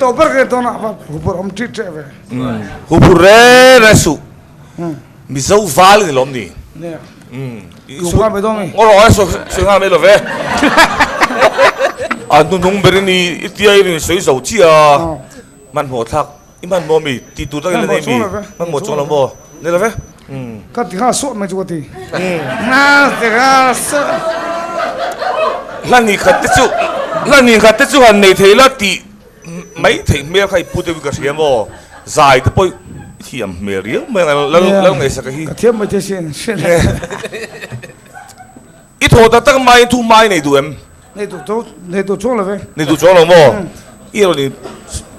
tawh ber ka ni dawn a, a va huphurh awm ṭih ṭeh ve. Huphurh reng reng suh. Mizo val i ni lawm ni? Nia. Sawi nghal mai dawn mi? Ngaw rawh e, sawi nghal mai lo ve. A hnunung berin i tia i rawn sawi zo chiah a, hmanhmawh thlak i hmanhmawh mi? Tih tur tak i la nei mi? Hmanhmawh chuang lo maw? Ni lo ve. Ka ti nghal suah mai chu ka ti. Ti nghal suah. Hla ni khat te chu, hla ni khat te chu han nei thei la tih mai theih hmel kha i pu deuhin ka hria maw? Zai te pawh i thiam hmel riau mai ang lal lal ngaihsaka hi. Ka thiam mai che sin hriat leh. I thaw tak tak mai thu hmai nei duh em? Nei duh chu nei duh chuang lo ve. Nei duh chuang lo maw? I rawn in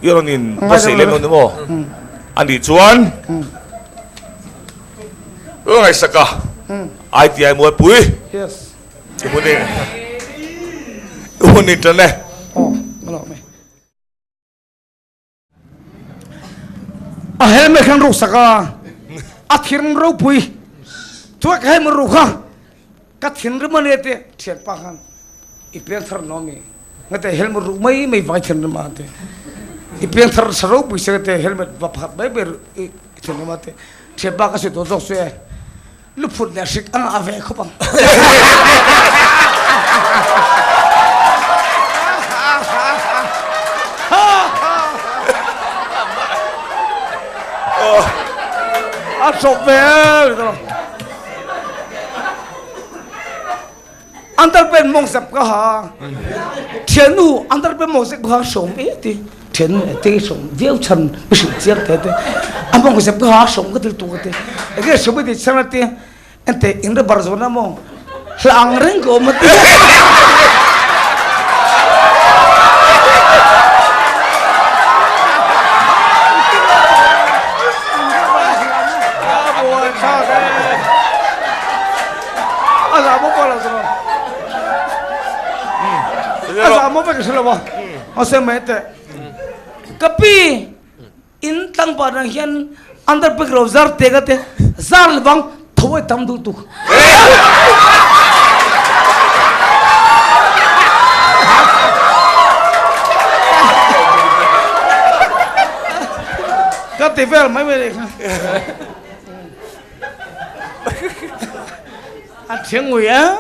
i rawn in hmasaih lem lo ni maw? A nih chuan lal ngaihsaka ITI Mualpui. Yes. I hun in i hun in tan e. Aw ka lawm e. A helmet khan ruk sak a, a thin ropui chuan ka helmet ruk kha ka thinrim a nia tih thianpa khan i piangthar no mi ngate helmet ruk mai mai vai thinrim a ti i piangthar sa ropui se ngate helmet va pakhat mai mai i thinrim a ti thianpa ka sawi tawh zawk chu e Luphut leh hrik a ngah ve khawp ang. A chawp ve Underpant mawng zep ka ha. Thiannu underpant mawng zep ka ha sawm e ti. Thiannu e te sawm viau chhan mi hrilh chiang te te. A mawng zep ka ha sawm ka til tu ka ti. Enge sawm i ti chhan a ti. Ente in re bar zawn a maw. Hla ang reng ka awm a ti. A za maw pawh lo chu a za maw vek ka hre lo a mahse mai teh ka pi in tlangval rang hian under pek lo zar te ka te zar le bang tho ai tam duh tuk ka ti vel mai mai leh kha A thiang ngui a.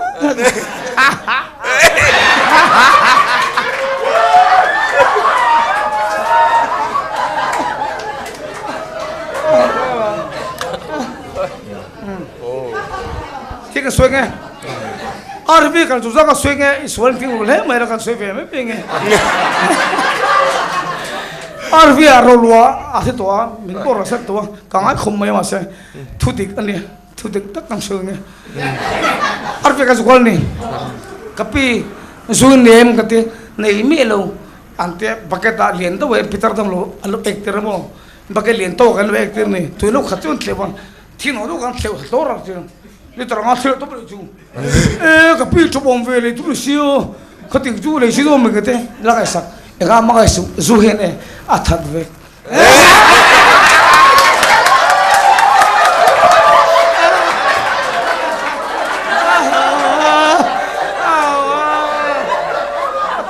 Thi ka suai nge. RV kan chu ka suai nge i sual thing hle mai ra kan suai ve mai pe nge. RV a ro lua a thi to a min por ra sat to a ka ngai khom mai ma se thu dik ani. Thu dik tak kan sawi nge. Arfi ka zual ni. Ka pi zu nem ka ti nei miah lo an te bucket ah lian deuh e pitar dang lo an lo ek tir emaw bucket lian tawk an lo ek tir ni tui lo khat chu an thleuh a thin awh deuh khan thleuh hlawr a tir liter anga thleuh tawp leh chu e ka pi thu awm ve leh chu ni sio khating chu lei si dawn mai ka ti la ngaihsak engah mah ngaihsuh zu hian e a that vek.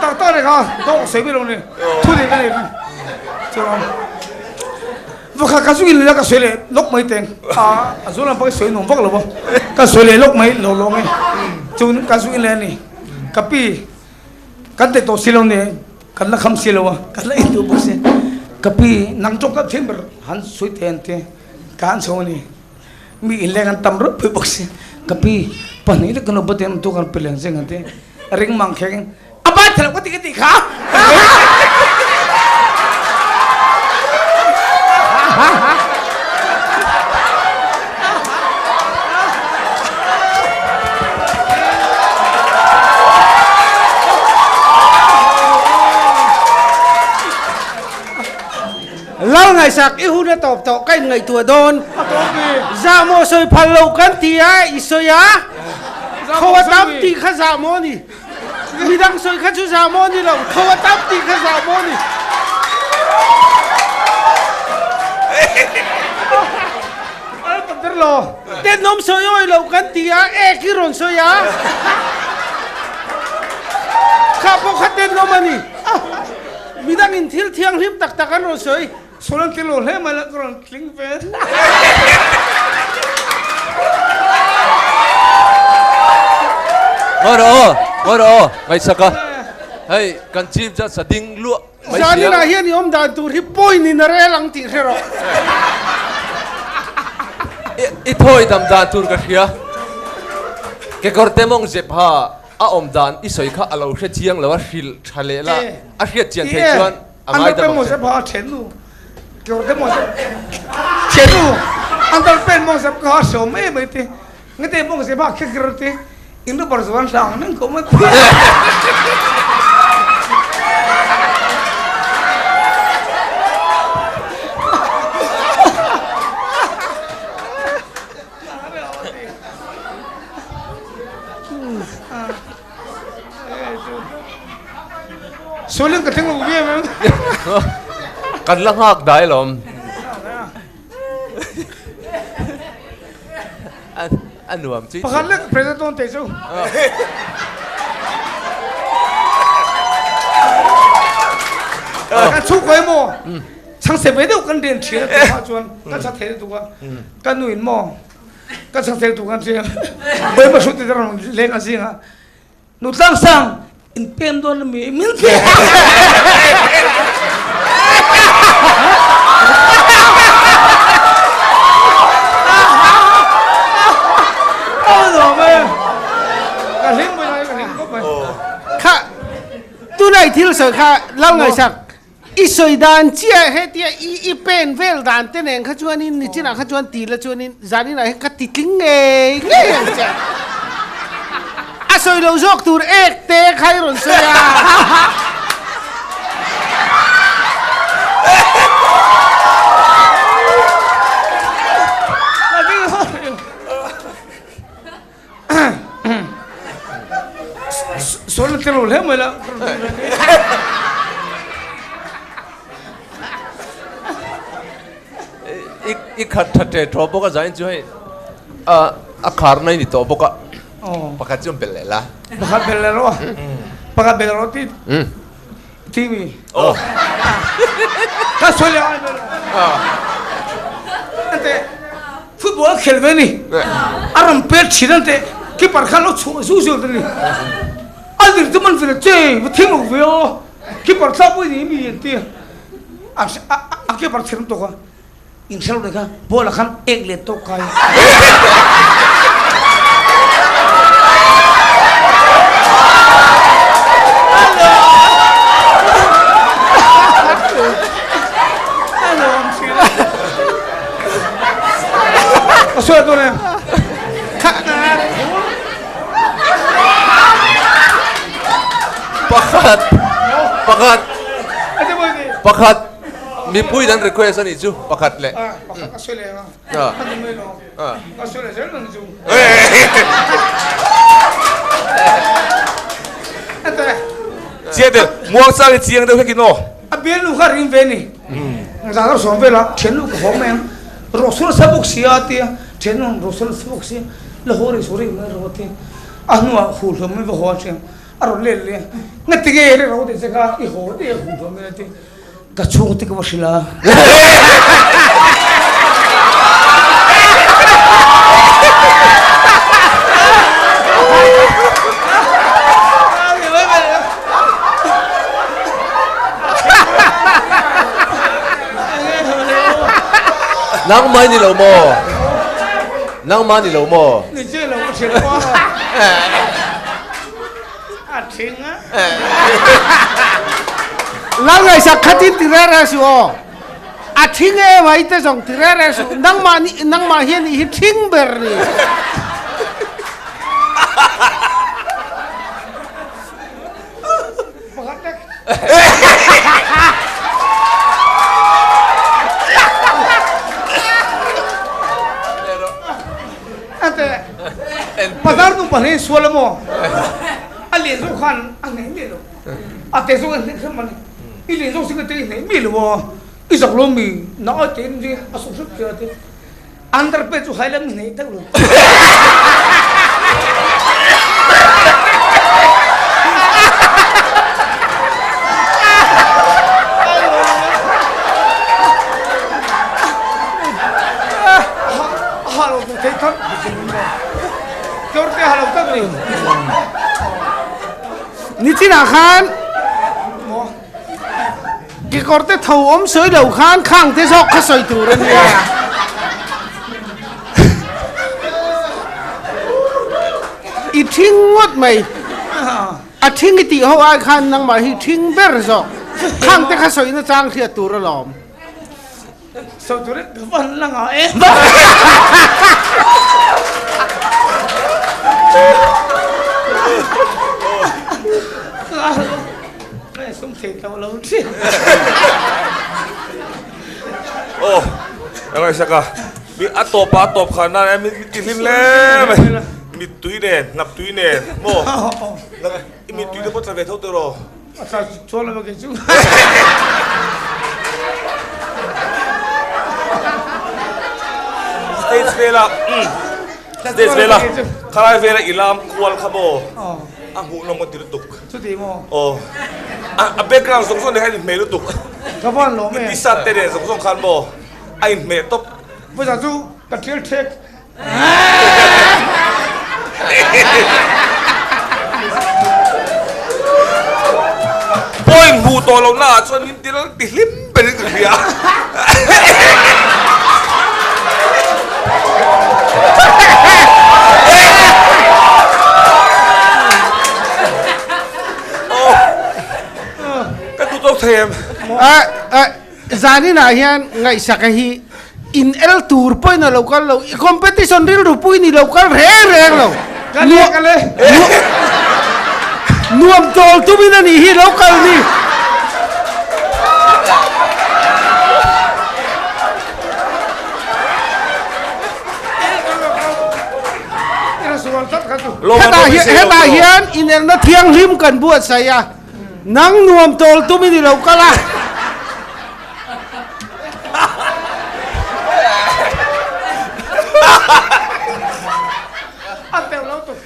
Tak tak ni kha dawk sawi mai lo ni thu dik a ni kha chuan vawkhat ka zu in leh ka sawi leh lawk mai teng a a zu lam pawh sawi nuam vak lo a ka sawi leh lawk mai lo lo mai chuan ka zu in leh a ni ka pi kan teh tawh si lo ni. Kan la kham si lo a, kan la in duh bawk si. Ka pi, nang tawng ka thiam ber han sawi te an ti, ka han chho a ni. Mi inleng an tam rawp pui bawk si. Ka pi, pahnih lek kan lo bawt em tu kan pe leng zeng an ti. Ring mang kheng in, a bai thalo ka ti ka ti kha. Lal ngaihsak i hun a tawp tawh ka in ngaihtuah dawn. Zahmawh sawi phal lo kan ti a, i sawi a, tho a tam tih kha zahmawh a ni. Midang sawi kha chu zahmawh a ni lo, tho a tam tih kha zahmawh a ni. Tenawm sawi awi lo kan ti a, ek hi rawn sawi a. Kha pawh kha tenawm a ni. Midangin thil thianghlim tak tak an rawn sawi. Sawi an tling lo hle mai la ka rawn tling ve. Ngawi rawh aw, ngawi rawh aw, ngaihsak a. Hei, kan chief judge a ding luah mai sia. Zaninah hian i awm dan tur hi point in a rel ang tih hre rawh. I thawi dam dan tur ka hria. Kekawrte mawng zep ha a awm dan i sawi kha a lo hre chiang lo a, hrilh tha leh la, a hriat chian theih chuan a ngai dam ang che. Sualin ka thleng lo viau em. Kan la nghak dai lawm. A nuam chu. Pakhat lek president dawn teh chu. Kan chhuk emaw chhang se ve deuh kan rian thian a tih chuan kan chha thei lutuk a. Ka nu in maw ka chhang thei lutuk an tia Bawipa hrut ti te rawn leng a zing a nu tlang sang in pem dawn ami min ti ka hlim mai ka hlim khawp mai kha tunai thil sawi kha lo ngaihsak I sawi dan chiah hetia i i pen vel dan te nen kha chuanin nichinah kha chuan ti la chuanin zaninah hian ka ti tling ngei ngei ang che. A sawi lo zawk tur ek te kha i rawn sawi a. Sawi la tel lo hle mai la. I khat tha ṭe ṭhaw bawk a zain chu hei a khar na i ni tawh bawk a pakhat chu belh leh la. Pakhat belh leh rawh a. Pakhat belh rawh ti ti mi. Ka sawi leh ai belh. Ante Football a khel ve ni. A rawn pet thin an teh. Keeper khan lo chhuah zu zu ta ni. A lir chu man ve le che va thing lo ve aw. Keeper thlak pawh ni mi an ti. A a keeper thin tawk a. In hre lo nei kha ball ah khan ek let tawk kai. Pakhat pakhat pakhat mipui dan request a nih chu pakhat leh Chiang deuh muang chang in chiang deuh hlek in aw. A bialnu kha ring ve ni. Zan a sawm vel a, thiannu ka haw mai ang. Rawhsur a sa bawk si a tia, thiannu rawhsur a sa bawk si, la haw rih suh rih mai rawh a ti. A hnuah huh hlawm mai va haw a ṭhiang, a rawn let leh a, Ngati nge i ro tih che kha i haw daih a huh hlawm mai a ti. Ka chhungte ka va hrilh a. Nangmah ni lo maw? Nangmah ni lo maw? Ni che lo ka hrilh a. A thing a. Lal ngaihsak khatin ti reh reh suh aw. A thing em a ite zawng ti reh reh suh. Nangmah ni nangmah hian i hi thing ber ni. Pakhat lek. Ate Bazar nu pahnih sual emaw a lian zawk khan a hneh miah lo a te zawk a hneh kher mani i lian zawk sin ka te i hneh miah lo a i zak lo mi na a te in a suk hrep che a ti underpants chu hai lam i hneh deuh lo. lo duh thei thar. Kekawrte ha lo tak a ni. Nichinah khan kekawrte tho awm sawi lo khan khang te zawk kha sawi tur a nia. I thing ngawt mai. A thing i tih ho ai khan nangmah hi thing ber zawk. Khang te kha sawi nachang hriat tur alawm. Sawi tur ka van la ngah e. Sum thei tawh lo thin. Aw, ka ngaihsak a. Mi a tawp a, a tawp khan nan e mi ti hlim hle mai. Mittui nen, hnap tui nen maw? I mittui te pawh tla ve tho tawh rawh. A tla chuan lo kei chu. Stage vela, stage vela, khalai vela i lam kual kha maw? A hmuhnawm ka ti lutuk. Chuti maw? Aw. A background zawng zawng nen khan a inhmeh lutuk. Ka van lawm e. I t-shirt te nen zawng zawng khan maw a inhmeh tawp. Pawisa chu ka thil thek. Point hmuh tawh lohna ah chuan min ti ti hlim berin ka hria. Ka duh tawk thei em? Zaninah hian ngaihsaka hi in el tur pawhin a lo kal lo, i competition rilru puiin i lo kal reng reng lo. Ka le ka le. Nuam tawl tumin a nih hi lo kal ni. Hetah hian inelna thianghlim kan buatsaih a. Nang nuam tawl tum i ni lo kal a. A teuh lo tuk.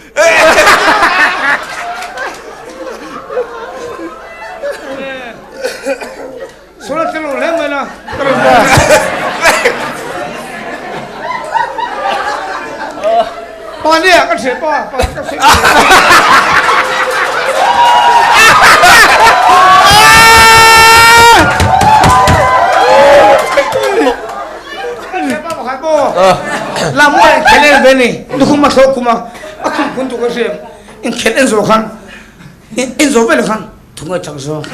Sura tel lo hle mai na. Pa nia ka hre pa pa ka hre. La mo en khel en ve ni lukhum ma thlok khuma a khum khun tu ka hre in khel en zo khan en zo ve le khan Thunga chak zawk.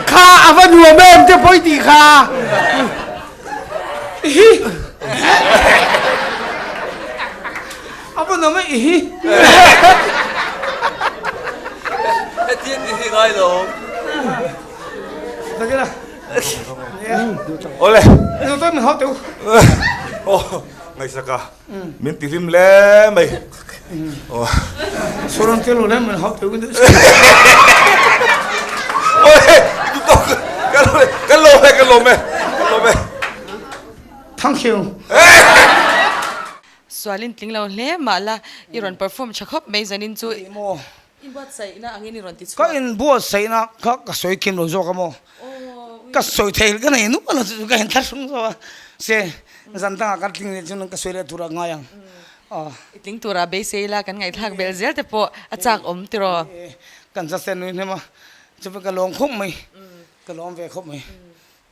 Kha a va nuam em te pawi tih kha. Ihi. A va nuam em ihi. Hetiang tih hi ngai lo. Awle. Aw ngaihsak a min ti hlim hle mai. Suram te lo le min hau teu. Awle kan lawm e kan lawm e kan lawm e. Thank you. Sualin tling lo hle mah la i rawn perform tha khawp mai zanin chu. Inbuatsaihna angin i rawn ti chhuak. Ka inbuatsaihna kha ka sawi kim lo zawk a maw? Ka sawi thei ka nei nual a chu ka inthlahrung zawk a, se zan dangah ka tling leh chuan ka sawi leh turah ngai ang. I tling turah beisei ila kan ngaihthlak belh zel te pawh a chak awm tiraw? Kan zase nui hnem a, chupa ka lawm khawp mai, ka lawm ve khawp mai.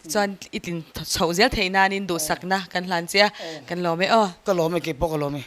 Tichuan i tlin chhoh zel theih nanin duhsakna kan hlan che a, kan lawm e aw. Ka lawm e, keipawh ka lawm e.